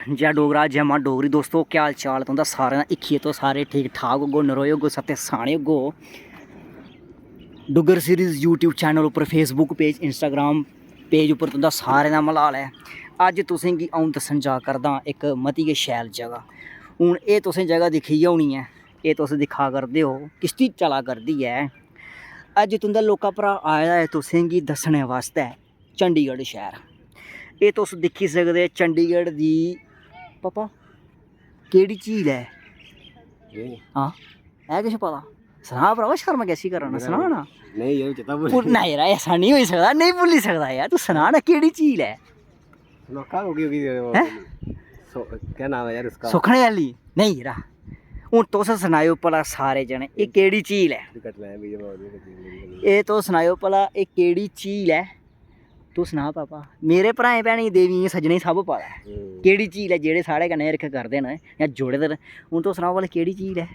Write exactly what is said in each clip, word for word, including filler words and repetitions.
जै डोगरा, जै मां डोगरी। दोस्तो, केह् हाल चाल तुं'दा सारें दा? इक्खियै तुस सारे ठीक ठाक होगो, नरोए होगो, सत्ते स्याने होगो। डुग्गर सीरीज YouTube चैनल उप्पर, Facebook पेज, Instagram पेज उप्पर तुं'दा सारें दा मलाल ऐ। अज्ज तुसेंगी अ'ऊं दस्सन जा करदा इक मती गै शैल जगह। हून एह् तुसें जगह दिक्खी गै होनी ऐ, एह् तुस दिक्खा करदे ओ किश्ती चला करदी ऐ। अज्ज तुं'दा लौह्का भ्राऽ आए दा ऐ तुसेंगी दस्सने बास्तै चंडीगढ़ शैह्र। एह् तुस दिक्खी सकदे चंडीगढ़ दी, पापा, केह्ड़ी झील ऐ? एह्? हां, है किश पता? सना भ्रावा, शर्म कैसी करा ना, मेरा सना ना। नेईं, यरो, चेता भुल्ली भुल-, गेआ। नेईं यरा, ऐसा नेईं होई सकदा, नेईं भुल्ली सकदा यार। तू सना ना, केह्ड़ी झील ऐ? सुनाखा होगी, होगी, वो हैं? सो-, क्या नाम है यार उसका? सुखने आह्ली? नेईं यरा। हून तुस सनाएओ भला सारे जने, एह् केह्ड़ी झील ऐ? कट लाया, video में और भी कट लाया। एह् तुस सनाएओ भला, एह् केह्ड़ी झील ऐ? तू सना पापा, मेरे भ्राएं भैनें गी, देवियें गी, सज्जनें गी सब पता ऐ। हम्म। केह्ड़ी झील ऐ, जेह्ड़े साढ़े कन्नै हिरख करदे न जां जुड़े दे न। हून तू सनाओ भला केह्ड़ी झील ऐ?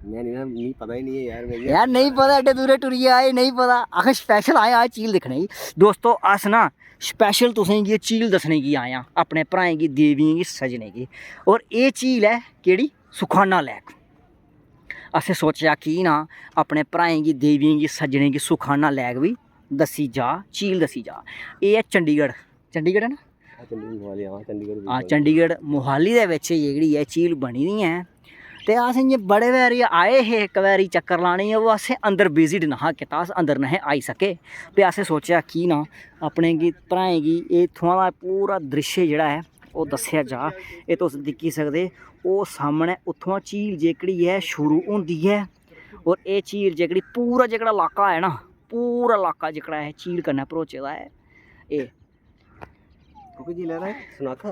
में निं ना, मिगी पता ही निं ऐ यार, में यार, नेईं पता, एड्डे दूरै टुरियै आए, नेईं पता। आखर special आए, आए झील दिक्खने गी। दोस्तो, अस ना special तुसेंगी एह् झील दस्सने गी आए आं, अपने भ्राएं गी, देवियें गी, सज्जनें गी। होर एह् झील ऐ केह्ड़ी? सुखाना lake। असें सोचेआ की ना अपने भ्राएं गी, देवियें गी, सज्जनें गी सुखाना lake बी दस्सी जा, झील दस्सी जा। एह् ऐ चंडीगढ़, चंडीगढ़ ऐ ना? हाँ, चंडीगढ़, मोहाली, हाँ, चंडीगढ़ भी हां, बोलदे। चंडीगढ़, मोहाली दे बिच जेह्ड़ी ऐ झील बनी दी ऐ। ते अस इ'यां बड़े बारी आए हे, इक बारी चक्कर लाने गी, ओह् असें अंदर visit नहा कीता, अस अंदर नेहे आई सके। ते असें सोचेआ की ना अपने गी, भ्राएं गी एह् इत्थुआं दा पूरा द्रिश्य जेह्ड़ा ऐ ओह् दस्सेआ जा। एह् तुस दिक्खी सकदे, ओह् सामनै उत्थुआं झील जेह्कड़ी ऐ शुरू होंदी ऐ, होर एह् झील जेह्कड़ी, पूरा जेह्कड़ा लाका ऐ ना, पूरा लाका जेह्कड़ा ऐ झील कन्नै भरोचे दा ऐ। एह् कोह्की झील ऐ ना? सुनाखा?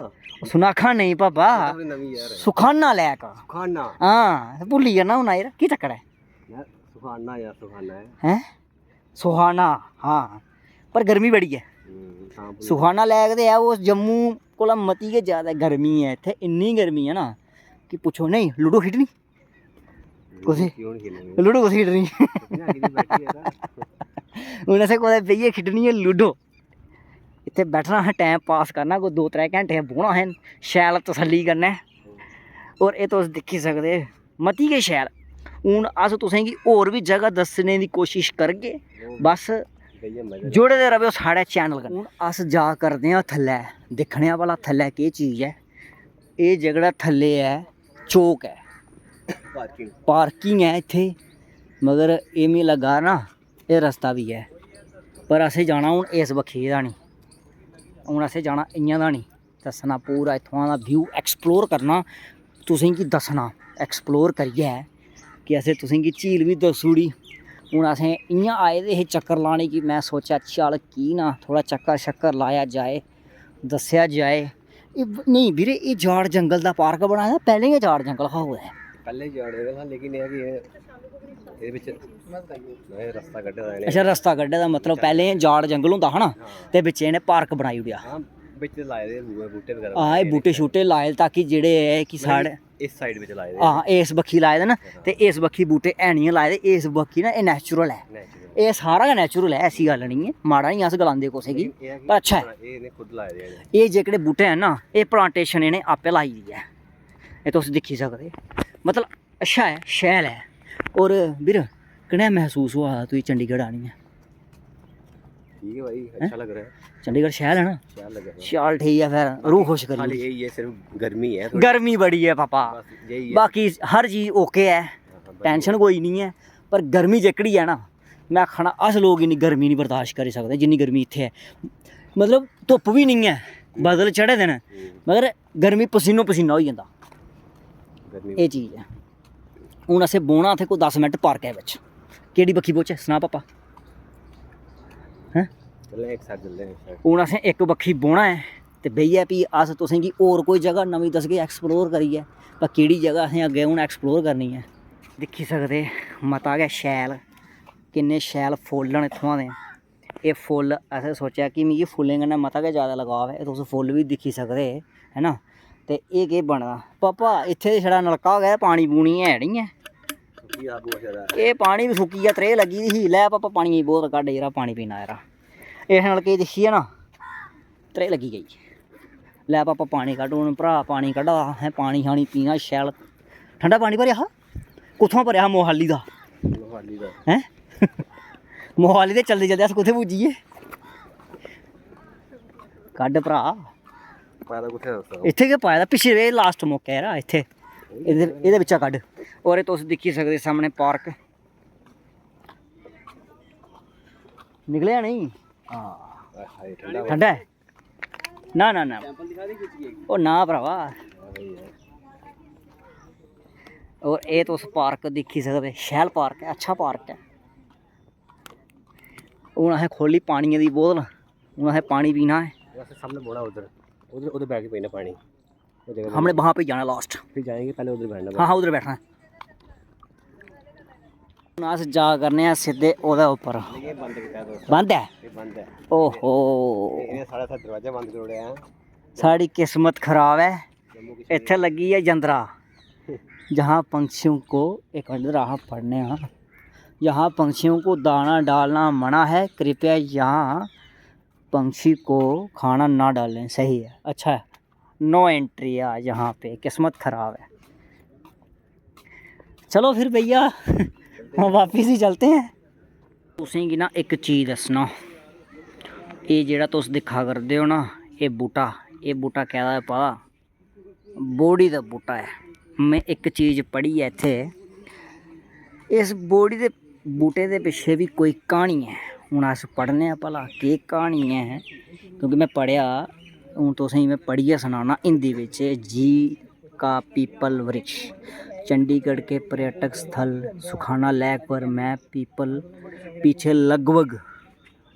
सुनाखा नेईं पापा, एह् थोह्ड़ी नमीं यार ऐ। सुखाना lake। सुखाना? हां, भुल्ली जाना हून यार, केह् चक्कर ऐ? यार, सुखाना यार, सुखाना ऐ। हैं? सुहाना, हां, पर गर्मी बड़ी ऐ। हम्म, तां भुल्ली सुहाना lake ते ऐ, ओह् जम्मू कोला मती गै ज्यादा गर्मी ऐ इत्थै, इन्नी गर्मी ऐ ना कि पुच्छो नेईं। लूडो खेढनी? लूडो कुत्थै? क्यों निं खेढनी? लूडो कुत्थै खेढनी? इ'यां अग्गें बैठी गेदा। हून असें कुतै बेहियै खेढनी ऐ लूडो। इत्थै बैठना असें, time pass करना, कोई दो त्रै घैंटे बौह्ना असें, शैल तसल्ली कन्नै। होर एह् तुस दिक्खी सकदे, मती गै शैल। हून अस तुसेंगी होर बी जगह दस्सने दी कोशिश करगे, बस बेहियै मजा जुड़े दे रवेओ साढ़े channel कन्नै। हून अस जा करदे आं थल्लै, दिक्खने आं भला थल्लै केह् चीज ऐ। एह् जेह्कड़ा थल्लै ऐ, चौक ऐ, parking। Parking ऐ इत्थै, मगर एह् मिगी लग्गा दा ना, एह् रस्ता बी ऐ, पर असें जाना हून इस बक्खी दा निं, हून असें जाना इ'यां दा निं। दस्सना पूरा इत्थुआं दा view, explore करना, तुसेंगी दस्सना explore करियै कि असें तुसेंगी झील बी दस्सी ओड़ी। हून असें इ'यां आए दे हे चक्कर लाने कि में सोचेआ चल की ना थोह्ड़ा चक्कर शक्कर लाया जाए, दस्सेआ जाए। एह् ब-, नेईं बीरे, एह् जाड़ जंगल दा park बनाए दा, पैह्लें गै जाड़ जंगल हा कुतै। पैह्लें जाड़ जंगल हा, लेकिन एह् ऐ कि एह्, एह्दे बिच एह् रस्ता कड्ढे दा इ'नें। अच्छा, रस्ता कड्ढे दा, मतलब पैह्लें जाड़ जंगल होंदा हा ना, हां। ते बिच इ'नें park बनाई ओड़ेआ। हां, बिच लाए दे बू-, बूह्टे बगैरा हां, लाए एह् दे बूह्टे बिच। शूह्टे लाए दे ताकि जेह्ड़े ऐ कि मतलब साढ़े इस side बिच लाए दे हां, न। इस बक्खी लाए दे न, हां। ते इस बक्खी बूह्टे है निं लाए दे, इस बक्खी ना एह् natural ऐ। Natural। एह् सारा गै natural ऐ, ऐसी गल्ल निं ऐ, माड़ा निं अस गलांदे कुसै गी, लेकिन एह् ऐ कि पर अच्छा ऐ। एह् इ'नें खुद लाए दे न। एह् जेह्कड़े बूह्टे हैन ना, एह् plantation इ'नें आपे लाई दी ऐ, एह् तुस दिक्खी सकदे। मतलब अच्छा ऐ, शैल ऐ। होर बीर, कनेहा मसूस होआ दा तुगी चंडीगढ़ आनियै? ठीक है भाई, हैं? अच्छा लग रहा है। चंडीगढ़ शैल है ना? शैल लग रहा है। चल ठीक ऐ फिर, रूह खुश करी खाली ओड़ी। यही है, सिर्फ गर्मी है थोड़ी। गर्मी बड़ी ऐ पापा। बस यही है। बाकी हर चीज OK ऐ, हाँ, हाँ, बस tension कोई निं ऐ, पर गर्मी जेह्कड़ी ऐ ना, में आखना अस लोक इन्नी गर्मी निं बर्दाश्त करी सकदे जिन्नी गर्मी इत्थै ऐ। मतलब धुप्प बी निं ऐ, बादल चढ़े दे न, हम्म। मगर गर्मी पसीनो पसीना होई जंदा। गर्मी एह् चीज ऐ। हून असें बौह्ना इत्थै कोई दस मिंट park ऐ बिच। केह्ड़ी बक्खी बौह्चै सना पापा? हैं? चलने इक side चलने इक side। हून असें इक बक्खी बौह्ना ऐ ते बेहियै फ्ही अस तुसेंगी होर कोई जगह नमीं दसगे explore करियै, पर केह्ड़ी जगह असें अग्गें हून explore करनी ऐ। दिक्खी सकदे मता गै शैल, किन्ने शैल फुल्ल न इत्थुआं दे। एह् फुल्ल असें सोचेआ कि मिगी फुल्लें कन्नै मता गै जैदा लगाव ऐ, तुस फुल्ल बी दिक्खी सकदे, है ना? ते एह् केह् बने दा? पापा, इत्थै ते छड़ा नलका गै, पानी पूनी है निं ऐ। सुक्की गेआ, बूआ छड़ा। एह् पानी बी सुक्की गेआ, त्रेह् लग्गी दी ही। लै पापा, पानियै दी बोतल कड्ढ, यरा, पानी पीना, यरा। इस नलके गी दिक्खियै ना त्रेह् लग्गी गेई। लै पापा पानी कड्ढ, हून भ्राऽ पानी कड्ढा दा, असें पानी शानी पीना शैल। ठंडा पानी भरेआ हा? कुत्थुआं भरेआ हा? मोहाली दा। मोहाली दा। हैं? मोहाली दे चलदे चलदे अस कुत्थै पुज्जी गे? कड्ढ भ्राऽ। पाए दा कुत्थै तुसें? इत्थै गै पाए दा, पिच्छे एह् लास्ट मौका ऐ यरा, इत्थै। इद्धर, एह्दे बिच्चा कड्ढ। होर एह् तुस दिक्खी सकदे सामनै पार्क। निकलेआ नेईं? हां। हाय, हाय, ठंडा। ठंडा ऐ? ना, ना, ना। ओह् ना भ्रावा। होर एह् तुस पार्क दिक्खी सकदे, शैल पार्क ऐ, अच्छा पार्क ऐ। हून असें खोह्ल्ली पानियै दी बोतल, हून असें पानी पीना ऐ। बस सामनै बौह्ना उद्धर, उद्धर, उद्धर बैठ के पीना पानी। वो जगह हमने वहाँ पे जाना लास्ट। फिर जाएंगे, पहले उधर बैठना। हाँ, हाँ, उधर बैठना है। हून अस जा करने आं सिद्धे ओह्दे उप्पर। नहीं, ये बंद कीता तुस। बंद ऐ? ये बंद ऐ। ओहो। इ'नें साढ़ा इत्थै दरवाजा बंद करी ओड़ेआ। साढ़ी किस्मत खराब ऐ। जम्मू कश्मीर। इत्थै लग्गी ऐ जंदरा। जहाँ पंछियों को, एक मिनट इधर आ, पढ़ने आं। जहाँ पंछियों को दाना डालना मना है, कृपया यहाँ पंछी को खाना ना डालें। सही है, अच्छा है। नो एंट्री है यहाँ पे, किस्मत खराब है। चलो फिर भैया, हम वापिस ही चलते हैं। तुसेंगी ना इक चीज दस्सना, एह् जेह्ड़ा तुस दिक्खा करदे ओ ना, एह् बूह्टा, एह् बूह्टा कैह्दा ऐ पता? बोड़ी दा बूह्टा ऐ। में इक चीज पढ़ी ऐ इत्थै, इस बोड़ी दे बूह्टे दे पिच्छे बी कोई क्हानी ऐ। हून अस पढ़ने आं भला केह् क्हानी ऐ, क्योंकि में पढ़ेआ, हून तुसेंगी में पढ़ियै सनाना हिंदी बिच्च। जी का पीपल वृक्ष। चंडीगढ़ के पर्यटक स्थल सुखाना लेक पर मैं पीपल पीछे लगभग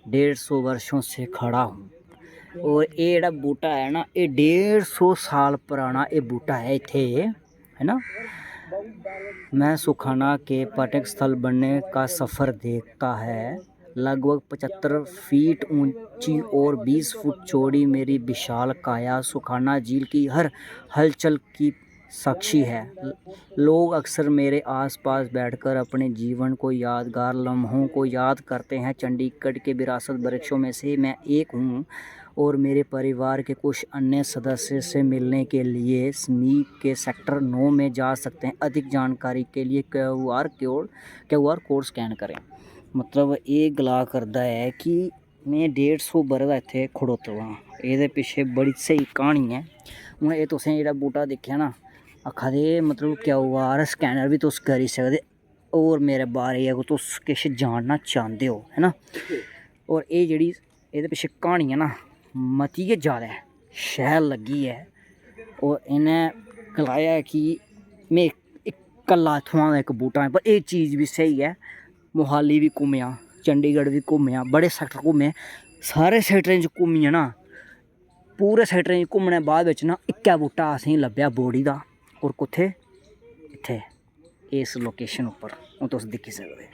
डेढ़ सौ वर्षों से खड़ा हूँ। और एह् जेह्ड़ा बूह्टा ऐ ना, एह् डेढ़ सौ साल पराना एह् बूह्टा ऐ इत्थै, है ना। मैं सुखाना के पर्यटक स्थल बनने का सफ़र देखता है। लगभग पचहत्तर फीट ऊंची और बीस फुट चौड़ी मेरी विशाल काया सुखाना झील की हर हलचल की साक्षी है। लोग अक्सर मेरे आसपास बैठकर अपने जीवन को यादगार लम्हों को याद करते हैं। चंडीगढ़ के विरासत वृक्षों में से मैं एक हूँ और मेरे परिवार के कुछ अन्य सदस्य से मिलने के लिए समीप के सेक्टर नौ में जा सकते हैं। अधिक जानकारी के लिए Q R code, Q R code scan करें। मतलब एह् गला करदा ऐ कि में डेढ़ सौ ब'रे दा इत्थै खड़ोते दा आं। एह्दे पिच्छे बड़ी स्हेई क्हानी ऐ। हून एह् तुसें जेह्ड़ा बूह्टा दिक्खेआ ना, आखा दे मतलब क्यू आर स्कैनर बी तुस करी सकदे। होर मेरे बारे च अगर तुस किश जानना चांह्दे ओ, है ना, होर एह् जेह्ड़ी एह्दे पिच्छे क्हानी ऐ ना, मती गै जैदा शैल लग्गी ऐ। होर इ'नें गलाया ऐ कि में इक, कल्ला इत्थुआं दा इक बूह्टा ऐ, पर एह् चीज बी स्हेई ऐ। मोहाली बी घूमेआ, चंडीगढ़ बी घूमेआ, बड़े सैक्टर घूमे, सारे सैक्टरें च घूमियै ना, पूरे सैक्टरें च घूमने दे बाद बिच ना इक्कै बूह्टा असेंगी लब्भेआ बोड़ी दा। होर कुत्थै? इत्थै, इस लोकेशन उप्पर, हून तुस दिक्खी सकदे।